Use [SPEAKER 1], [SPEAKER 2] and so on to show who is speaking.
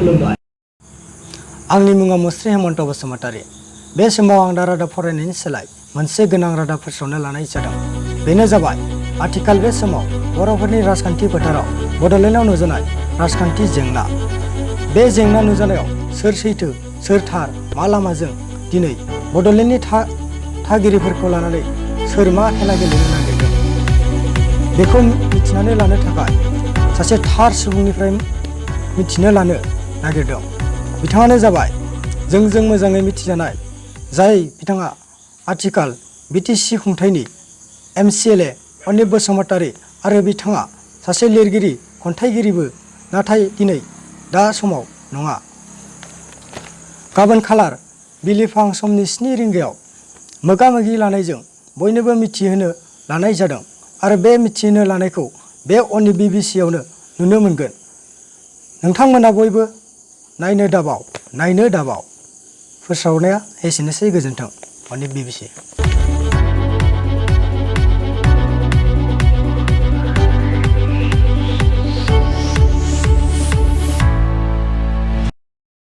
[SPEAKER 1] खुलुमबाय आंनि मुङा मुस्रि हेमन्त बसुमतारी बे समाव आं दा रादाब फरायनायनि सोलाय मोनसे गोनां रादाब फोसावनो लानाय जादों बेनो जाबाय आथिखाल बे समाव बर'फोरनि राजखान्थि फोथाराव बड'लेण्डआव नुजानाय राजखान्थि जेंना बे जेंना नुजानायाव सोर सैथो सोर थार मा लामाजों दिनै बड'लेण्डनि थागिरिफोरखौ लानानै सोर मा खेला गेलेनो नागिरदों बेखौ मिथिनानै लानो थाखाय सासे थार सुबुंनिफ्राय मिथिनो लानो नागिरदों बिथाङानो जाबाय जों मोजाङै मिथिजानाय जाय बिथाङा आथिखाल बिटिसि खुंथायनि MCLA अनिप बसुमतारी आरो बिथाङा सासे लिरगिरि खन्थाइगिरिबो नाथाय दिनै दा समाव नङा गाबोन खालार बिलिफां समनि 7 रिंगायाव मोगा-मोगि लानायजों बयनोबो मिथिहोनो लानाय जादों आरो बे मिथिहोनो लानायखौ बे अनिप BBCआवनो नुनो मोनगोन नोंथांमोना बयबो नायनो दाबाव फोसावनाया एसेनोसै गोजोन्थों अनिप BBC